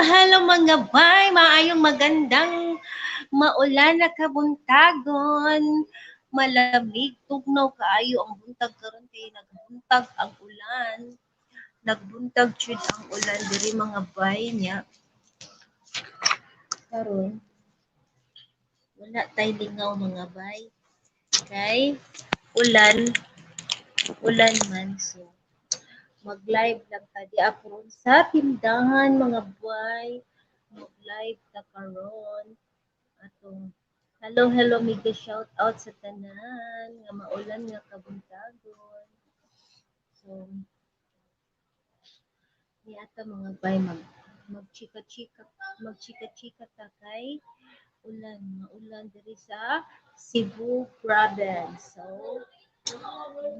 Hello mga bay! Maayong magandang maulan na kabuntagon. Malamig, tugnaw kaayo ang buntag karon kay nagbuntag ang ulan. Nagbuntag jud ang ulan diri mga bay niya. Karon wala tay lingaw mga bay. Kay ulan, ulan man, so mag-live lang ta di karon sa tindahan mga bay. Mag-live ta karon. Atong hello, hello, mega shout out sa tanan nga maulan nga kabuntagon. So niata mga bay, mag magchika-chika, magchika-chika ta kay ulan, maulan diri sa Cebu province. So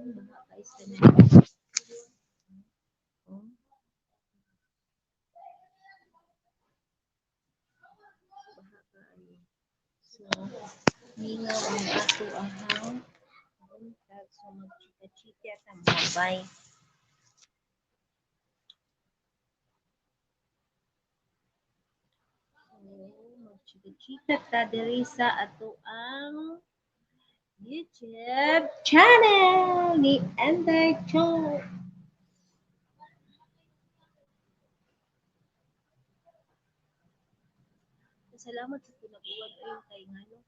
mga kaisa na. Oh. Baha kaayo. So, mingaw ang ato ahang buntag. So, magchika-chika ta mga bay. So, magchika-chika ta diri sa ato ang YouTube channel ni Ender Cho. Salamat sa pinag-uwan oy kay ngano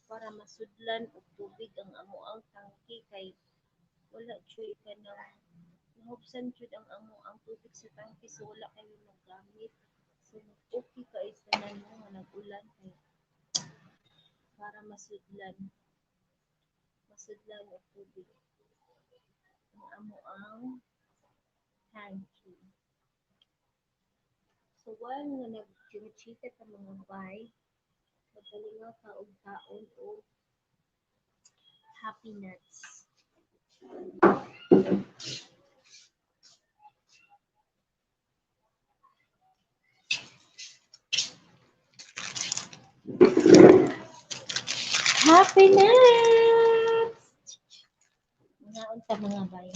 para masudlan og tubig ang amo ang tangki kay wala jud kanang nahubsan jud ang amo ang tubig sa tangki, so wala kayo magamit. So okay kay tanan mo nga nag-ulan kay para masudlan og tubig ang amo ang tangki. So while nga nag-chika ta mga bay, magalingaw ta og kaon og Happy Nuts. Happy Nuts! Mga unta mga bay.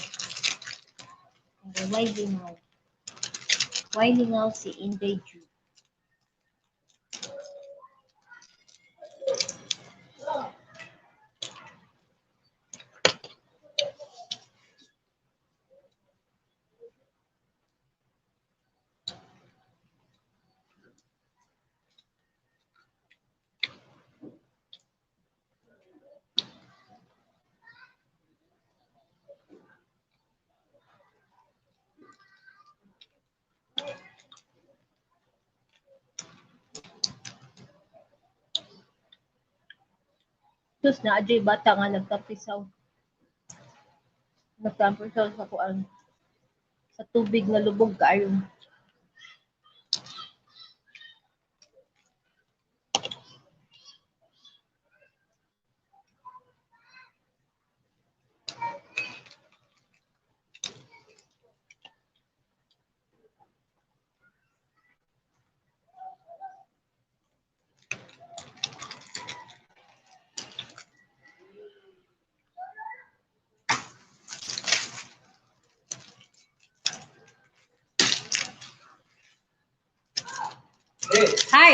Pero why lingaw? Why lingaw si Inday Ju? Sus, na adyo'y bata nga nagkapisaw. Nagtampisaw sa kuan. Sa tubig nga lubog kaayo. Hey, Hi!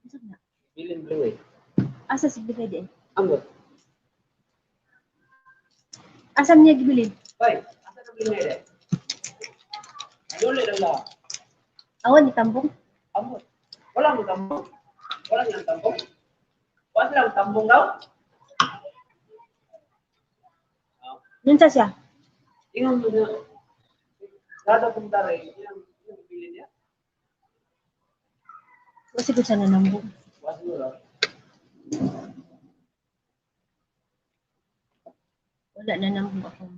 Unsa na? Bilin blue eh. Asa si Bilay di? Ambot. Asa niya gibilin? Bay, asa na bilin eh? Duli lang la. Awan ni tambong. Ambot. Wala mo tambong. Wala nang tambong. Wala lang tambong daw. Nunsa siya? Ingon mo na. Kada punta rin, yung bilin niya. Wasi ko siya nanambong. Wala siguro. Wala na nambong akong